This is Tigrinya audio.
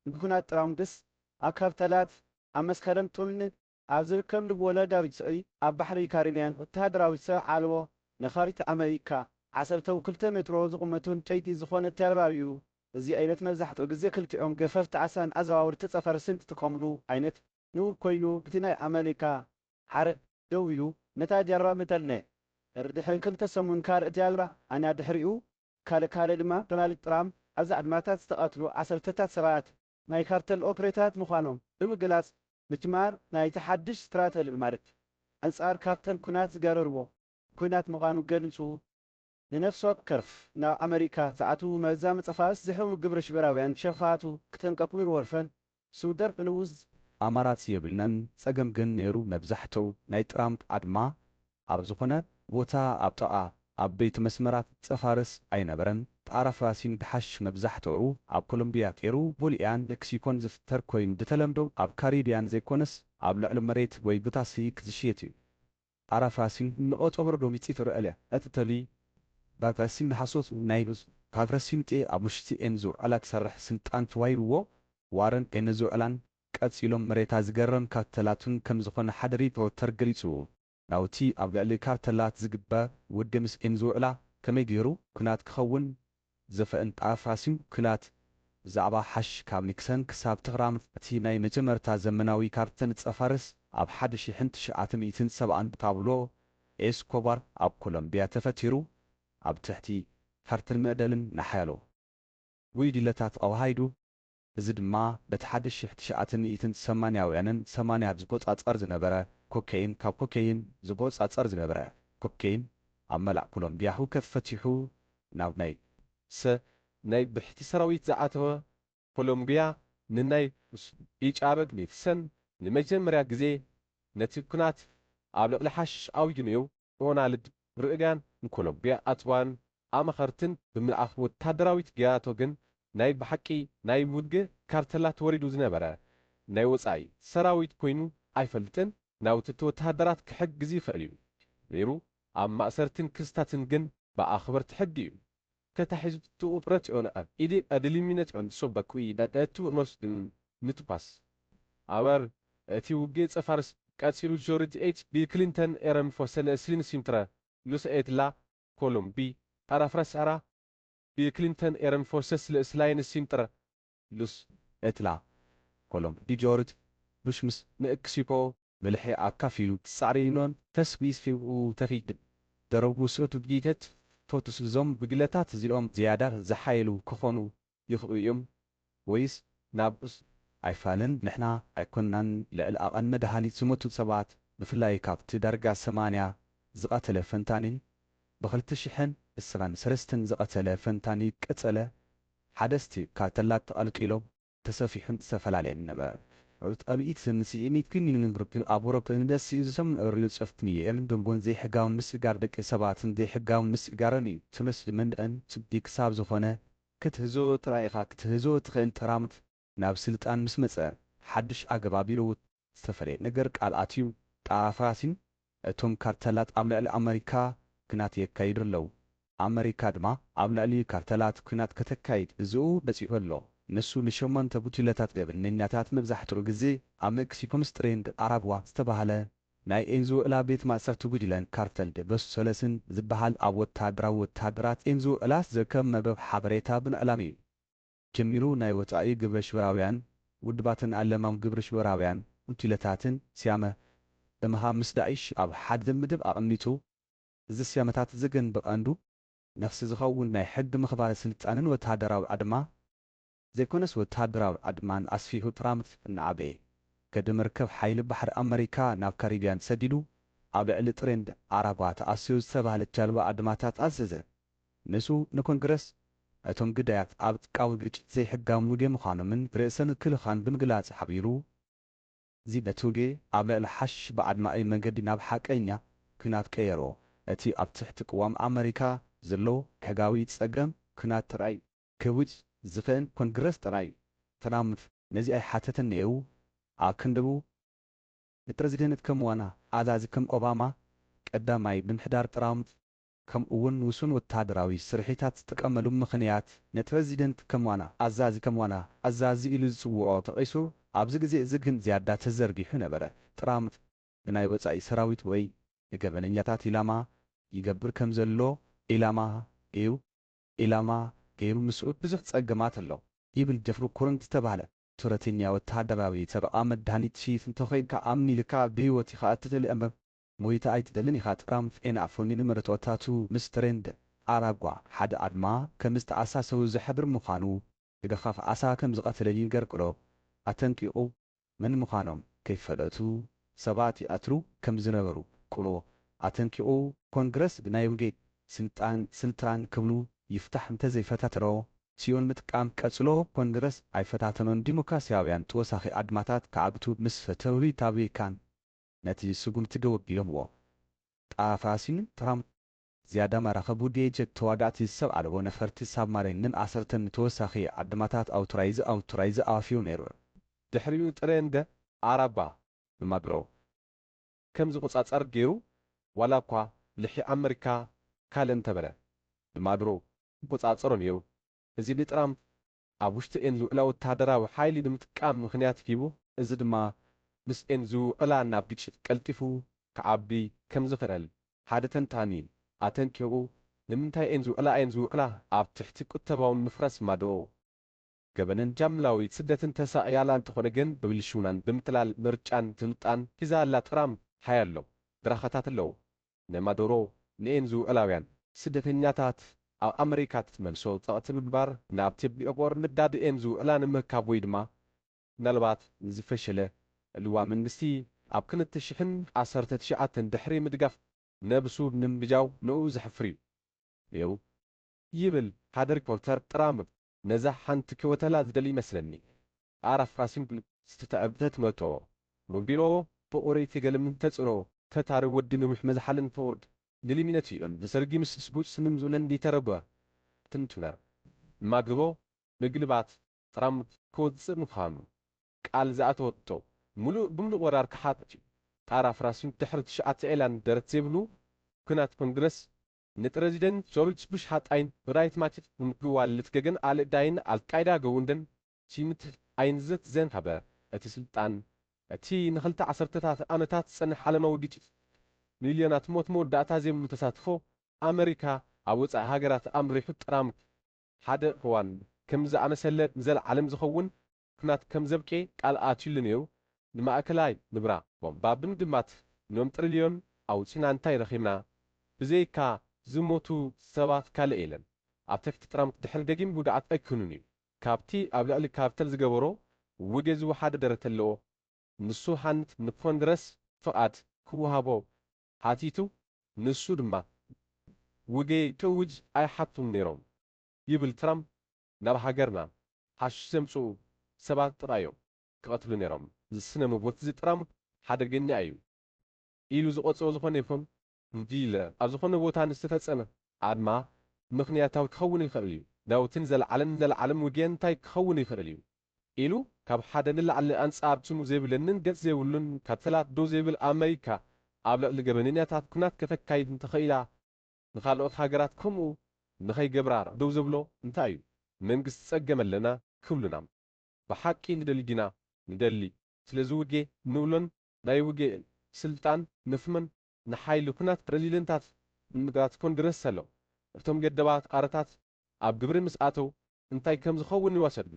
ንኩናት ጥራምድስ ኣብ ካርተላት ኣብ መስከረም ጡምን ኣብ ዝርከብ ልብ ወለዳዊ ስዕሪ ኣብ ባሕሪ ካሪብያን ወተሃደራዊ ሰብ ዓልቦ ነፋሪት ኣመሪካ ዓሰርተ ክልተ ሜትሮ ዝቑመቱ ዕንጨይቲ ዝኾነ ተርባቢኡ። እዚ ዓይነት መብዛሕትኡ ግዜ ክልቲኦም ገፈፍቲ ዓሳን ኣዘዋወርቲ ጸፈርስን ዝጥቀምሉ ዓይነት ንቡር ኮይኑ፣ እቲ ናይ ኣመሪካ ሓረግ ደው ኢሉ ነታ ጃልባ መጠነ። ድሕሪ ክልተ ሰሙን ካልእ ጃልባ ኣና ድሕሪኡ ካልእ ካልእ ድማ ዶናልድ ትራምፕ ኣብዚ ኣድማታት ዝተቐትሉ ዓሰርተታት ሰባት ናይ ካርተል ኦፕሬተራት ምዃኖም ብምግላጽ ምጅማር ናይቲ ሓድሽ ስትራተጂ ማለት ኣንጻር ካርተል ኩናት ዝገረርዎ ኩናት ምዃኑ ገሊጹ። ንነፍሲ ወከፍ ናብ ኣመሪካ ዝኣትዉ መርዛም ጸፋርስ ዝሕቡ ግብረ ሽበራውያን ሸፋቱ ክጥንቀቑ ይወርፈን። ስውደር ብንውዝ ኣማራጺ የብልናን። ጸገም ግን ነይሩ። መብዛሕትኡ ናይ ትራምፕ ኣድማ ኣብ ዝኾነ ቦታ ኣብ ጥቓ ዓበይቲ መስመራት ጸፋርስ ኣይነበረን። ጣራ ፍራሲን ድሓሽ መብዛሕትኡ ኣብ ኮሎምቢያ ገይሩ ቦሊያን ሜክሲኮን ዝፍጠር ኮይኑ ብተለምዶ ኣብ ካሪብያን ዘይኮነስ ኣብ ልዕሊ መሬት ወይ ብታስይክ ዝሽየጥ እዩ። ጣራ ፍራሲን ንቆጸ በረዶ ሚጺ ትረአ እያ። እቲ ተሊ ባብ ፍራሲን ንሓሶት ናይ ሩዝ ካብ ፍራሲን ጤ ኣብ ውሽጢ ኤን ዝውዕላ ክሰርሕ ስልጣን ተዋሂብዎ። ዋረን ኤን ዝውዕላን ቀጺሎም መሬታ ዝገረም ካርተላቱን ከም ዝኾነ ሓደ ሪፖርተር ገሊጹ። ናውቲ ኣብ ልዕሊ ካርተላት ዝግበር ውድብ ምስ ኤን ዝውዕላ ከመይ ገይሩ ኩናት ክኸውን ዝኽእል ጣራ ፍራሲን ኩናት ብዛዕባ ሓሽ ካብ ኒክሰን ክሳብ ትራምፕ እቲ ናይ መጀመርታ ዘመናዊ ካርተል ጸፋርስ ኣብ ሓደ ሺሕን ትሽዓተ ሚእትን ሰብዓን ፓብሎ ኤስኮባር ኣብ ኮሎምቢያ ተፈቲሩ ኣብ ትሕቲ ካርተል መዕደልን ንሓያሎ ጉጅለታት ኣዋሃሂዱ። እዚ ድማ በቲ ሓደ ሺሕ ትሽዓተ ሚእትን ሰማንያውያንን ሰማንያ ዝቆጻጸር ዝነበረ ኮኬይን ካብ ኮኬይን ዝቆጻጸር ዝነበረ ኮኬይን ኣብ መላእ ኮሎምቢያ ህውከት ፈቲሑ ናብ ናይ ሰ ናይ ብሕቲ ሰራዊት ዝኣተወ ኮሎምቢያ ንናይ ኢጫበግ ኒክሰን ንመጀመርያ ግዜ ነቲ ኩናት ኣብ ልዕሊ ሓሽሽ ኣውጅ ነይሩ። ዶናልድ ርኢጋን ንኮሎምቢያ ኣጽዋን ኣማኸርትን ብምልኣኽ ወተሃደራዊት ጌራቶ ግን ናይ ብሓቂ ናይ ውግእ ካርተላት ወሪዱ ዝነበረ ናይ ወጻኢ ሰራዊት ኮይኑ ኣይፈልጥን። ናውቲ እቲ ወተሃደራት ክሕግዝ ይኽእል እዩ ነይሩ። ኣብ ማእሰርትን ክስታትን ግን ብኣኽበርቲ ሕጊ እዩ ተታሒዙ። ትኡ ፕረት ዮነ ኣብ ኢዲ ኣድሊሚነት ዮን ሶበኩ ይዳዳቱ ኖስ ድን ንትኳስ ኣበር እቲ ውግእ ጸፋርስ ቀጺሉ ጆርጅ ኤች ቢ ክሊንተን ኤረን ፎሰለ ስሊን ሲምትረ ሉስ ኤትላ ኮሎምቢ ጣራ ፍረስ ኣራ ቢ ክሊንተን ኤረን ፎሰስ ልእስላይን ሲምትረ ሉስ ኤትላ ኮሎምቢ ጆርጅ ቡሽ ምስ ንእክሲኮ ብልሒ ኣካፊሉ ጻዕሪ ኢሎን ተስቢስ ፊብኡ ተኺድ ደረጉ ስእቱ ጊተት ቶቱስ እዞም ብግለታት እዚኦም ዝያዳ ዝሓየሉ ክኾኑ ይኽእሉ እዮም ወይስ ናብ ኡስ ኣይፋልን ንሕና ኣይኮንናን ልዕሊ ኣቐን መድሃኒት ዝሞቱ ሰባት ብፍላይ ካብቲ ዳርጋ ሰማንያ ዝቐተለ ፈንታኒ ብኽልተ ሽሕን ዕስራን ሰለስተን ዝቐተለ ፈንታኒ ቀጸለ ሓደስቲ ካርተላት ተቐልቂሎም ተሰፊሑን ዝተፈላለየን ነበረ። ሩት ኣብ ኢት ስምስዒ ሚት ግን ይንብርክን ኣብ ኦሮፕ እንደሲ ዝሰም ሪዮ ጸፍትኒ የም ደንጎን ዘይሕጋውን ምስጋር ደቂ ሰባትን ዘይሕጋውን ምስጋርን እዩ። ትምስ መንደን ጽዲ ክሳብ ዝኾነ ክትህዞ ጥራይ ኢኻ ክትህዞ ትኽእል። ትራምፕ ናብ ስልጣን ምስ መጸ ሓድሽ ኣገባብ ኢሉ ዝተፈለየ ነገር ቃል ኣትዩ። ጣፍራሲን እቶም ካርተላት ኣብ ልዕሊ ኣመሪካ ግናት የካይዱ ኣለዉ። ኣመሪካ ድማ ኣብ ልዕሊ ካርተላት ኲናት ከተካይድ እዚኡ በጺሑ ኣሎ። ንሱ ንሸሞንተ ጉጅለታት ገበነኛታት መብዛሕትኡ ግዜ ኣብ ሜክሲኮ ምስ ትሬንድ ኣራጓ ዝተባህለ ናይ ኤንዙዌላ ቤት ማእሰርቲ ጉጅለን ካርተል ደ በሶለስን ዝበሃል ኣብ ወተሃደራዊ ወተሃደራት ኤንዙዌላ ዝርከብ መርበብ ሓበሬታ ብምዕላም እዩ ጀሚሩ። ናይ ወጻኢ ግብረ ሽበራውያን ውድባትን ኣለማም ግብረ ሽበራውያን ጉጅለታትን ስያመ ብምሃብ ምስ ዳዒሽ ኣብ ሓደ ምድብ ኣቐሚጡ። እዚ ስያመታት እዚ ግን ብቐንዱ ነፍሲ ዝኸውን ናይ ሕጊ ምኽባር ስልጣንን ወተሃደራዊ ኣድማ ዘይኮነስ ወተሃደራዊ ኣድማን ኣስፊሑ ትራምፕ እናዓበየ ከደ መርከብ ሓይሊ ባሕሪ ኣመሪካ ናብ ካሪብያን ሰዲዱ ኣብ ልዕሊ ትሬንድ ኣራጓ ተኣስዮ ዝተባህለት ጃልባ ኣድማታት ኣዘዘ። ንሱ ንኮንግረስ እቶም ግዳያት ኣብ ጥቃዊ ግጭት ዘይሕጋዊ ሙዴ ምዃኖምን ርእሰ ምክልኻን ብምግላጽ ሓቢሩ። እዚ ነቲ ውግእ ኣብ ልዕሊ ሓሽሽ ብዓድማዊ መንገዲ ናብ ሓቀኛ ኲናት ቀየሮ። እቲ ኣብ ትሕቲ ቅዋም ኣመሪካ ዘሎ ሕጋዊ ጸገም ኲናት ጥራይ ከውጽእ ዝኽእል ኮንግረስ ጥራይ እዩ። ትራምፕ ነዚ ኣይሓተተን ነይሩ። ኣብ ክንድኡ ንፕረዚደንት ከም ዋና ኣዛዚ ከም ኦባማ ቀዳማይ ምምሕዳር ትራምፕ ከምኡውን ውሱን ወተሃደራዊ ስርሒታት ዝጥቀመሉ ምኽንያት፣ ንፕረዚደንት ከም ዋና ኣዛዚ፣ ከም ዋና ኣዛዚ ኢሉ ዝጽውዖ ተቒሱ፣ ኣብዚ ግዜ እዚ ግን ዝያዳ ተዘርጊሑ ነበረ። ትራምፕ ንናይ ወጻኢ ሰራዊት ወይ ንገበነኛታት ኢላማ ይገብር ከም ዘሎ ኢላማ ገይሩ፣ ኢላማ ገይሩ ምስኡ ብዙሕ ጸገማት ኣሎ ይብል ጀፍሪ ኩርን ዝተባህለ ጡረተኛ ወተሃደራዊ ጠበቓ። መድሃኒት ትሽይጥ እንተኾይንካ ኣምኒልካ ብህይወት ኢኻ እትደሊ እምበር ሞይታ ኣይትደልን ኢኻ። ትራምፕ ኤን ኣፎኒ ንመረተኦታቱ ምስ ትሬንድ ኣራጓ ሓደ ኣድማ ከም ዝተኣሳሰሩ ዝሕብር ምዃኑ፣ ግደኻ ከኣሳ ከም ዝቐተለኒ ገርቅሎ ኣተንቂቑ፣ መን ምዃኖም ከይፈለጡ ሰባት ይኣትሩ ከም ዝነበሩ ቅሎ ኣተንቂቑ፣ ኮንግረስ ብናይ ውጌ ስልጣን ስልጣን ክብሉ ይፍታሕ እንተዘይፈታተኖ፣ ሲዮን ምጥቃም ቀጽሎ። ኮንግረስ ኣይፈታተኖን። ዲሞክራሲያውያን ተወሳኺ ኣድማታት ክዓግቱ ምስ ፈተው ሪፓብሊካን ነቲ ስጉምቲ ደው ኣቢሎምዎ። ጣፋሲን ትራምፕ ዝያዳ መራኸብ ውዴ ጀት ተዋጋእቲ ሰብ ኣልቦ ነፈርቲ ሳብማሪን ን ዓሰርተ ተወሳኺ ዓድማታት ኣውቶራይዝ ኣውቶራይዝ ኣዋፊሩ ነይሩ። ድሕሪኡ ጥረ እንደ ኣራባ ብማድሮ ከም ዝቆጻጸር ገይሩ፣ ዋላ እኳ ልሒ ኣመሪካ ካልእ እንተበለ፣ ብማድሮ ይቆጻጸሮ ነይሩ። እዚ ንትራምፕ ኣብ ውሽጢ ኤን ዝውዕላ ወተሃደራዊ ሓይሊ ንምጥቃም ምኽንያት ሂቡ። እዚ ድማ ምስ ኤን ዝውዕላ ናብ ግጭት ቀልጢፉ ክዓቢ ከም ዝኽእል ሓደ ተንታኒ ኣተንኪቑ። ንምንታይ ኤን ዝውዕላ ኤን ዝውዕላ ኣብ ትሕቲ ቁጠባውን ምፍራስ ማዶ ገበንን ጃምላዊ ስደትን ተሳእያላ እንተኾነ ግን ብብልሽውናን ብምትላል ምርጫን ስልጣን ሒዛ ኣላ። ትራምፕ ሓያሎ ድራኸታት ኣለዎ። ንማዱሮ ንኤን ዝውዕላውያን ስደተኛታት ኣብ ኣመሪካ ትመልሶ ጸቕቲ ምግባር ናብ ትብሊኦ ቆር ምዳድ ኤን ዝውዕላ ንምርካብ ወይ ድማ ምናልባት ንዝፈሸለ ልዋ መንግስቲ ኣብ ክልተ ሽሕን ዓሰርተ ትሽዓተን ድሕሪ ምድጋፍ ነብሱ ንምብጃው ንኡ ዘሕፍር እዩ ነይሩ ይብል ሓደ ሪፖርተር። ትራምፕ ነዛ ሓንቲ ክወተላ ዝደሊ ይመስለኒ። ኣራፍራሲን ዝተተዕብተት መቶ ሞቢሎ ብኦሬቲ ገልምን ተጽዕኖ ተታሪ ወዲ ነዊሕ መዝሓልን ፎርድ ንሊሚነት እዮም ዝሰርጊ ምስ ስቡጭ ስምም ዙለን ዲተረጓ ትንቱነር ማግቦ ምግልባት ትራምፕ ክወጽእ ምዃኑ ቃል ዝኣተወቶ ምሉእ ብምሉእ ወራር ክሓት እዩ። ጣራ ፍራሲን ድሕሪ ትሽዓተ ኤላን ደረት ዘይብሉ ኩናት ኮንግረስ ንፕረዚደንት ጆርጅ ቡሽ ሓጣይን ብራይት ማቲት ብምግዋል ልትገገን ኣልእዳይን ኣልቃይዳ ገውንደን ሲምት ኣይንዘት ዘን ሃበ። እቲ ስልጣን እቲ ንኽልተ ዓሰርተታት ዓመታት ዝጸንሕ ዓለማዊ ግጭት ሚልዮናት ሞት መወዳእታ ዘይብሉ ተሳትፎ ኣመሪካ ኣብ ወጻኢ ሃገራት ኣምሪሑ። ትራምፕ ሓደ እዋን ከምዚ ዝኣመሰለ ንዘለዓለም ዝኸውን ኩናት ከም ዘብቄ ቃል ኣትዩሉ ነይሩ። ንማእከላይ ንብራ ቦምባ ብምድማት ኖም ጥሪልዮን ኣውጺና እንታይ ረኺብና? ብዘይካ ዝሞቱ ሰባት ካልእ የለን። ኣብ ትሕቲ ትራምፕ ድሕሪ ደጊም ጉድኣት ኣይክኑን እዩ። ካብቲ ኣብ ልዕሊ ካርተል ዝገበሮ ውጌ ዝወሓደ ደረት ኣለዎ። ንሱ ሃንት ንኮንግረስ ፍቓድ ክወሃቦ ሓቲቱ፣ ንሱ ድማ ውጌ ክእውጅ ኣይሓቱን ነይሮም ይብል ትራምፕ። ናብ ሃገርና ሓሽሽ ዘምጽኡ ሰባት ጥራዮም ክቐትሉ ነይሮም። እዚ ስነ መጎት እዚ ትራምፕ ሓደገኛ እዩ ኢሉ ዝቖጽሮ ዝኾነ ይኹን ጉጅለ ኣብ ዝኾነ ቦታ ንዝተፈጸመ ኣድማ ምኽንያታዊ ክኸውን ይኽእል እዩ። ናውትን ዘለዓለም ዘለዓለም ውግየ እንታይ ክኸውን ይኽእል እዩ ኢሉ ካብ ሓደ ንላዕሊ ኣንጻር ስሙ ዘይብለንን ገጽ ዘይብሉን ካርተላት ደው ዘይብል ኣመሪካ ኣብ ልዕሊ ገበነኛታት ኩናት ከተካይድ እንተኸኢላ ንኻልኦት ሃገራት ከምኡ ንኸይገብራ ደው ዘብሎ እንታይ እዩ? መንግስቲ ጸገም ኣለና ክብሉና ብሓቂ ንደሊ ዲና ንደሊ ስለዚ ውጌ ንብሎን ናይ ውጌ ስልጣን ንፍመን ንሓይሊ ኩናት ፕረዚደንታት ንምግራት ኮንግረስ ዘሎ እቶም ገደባት ኣረታት ኣብ ግብሪ ምስ ኣተው እንታይ ከም ዝኸውን ይወሰዱ።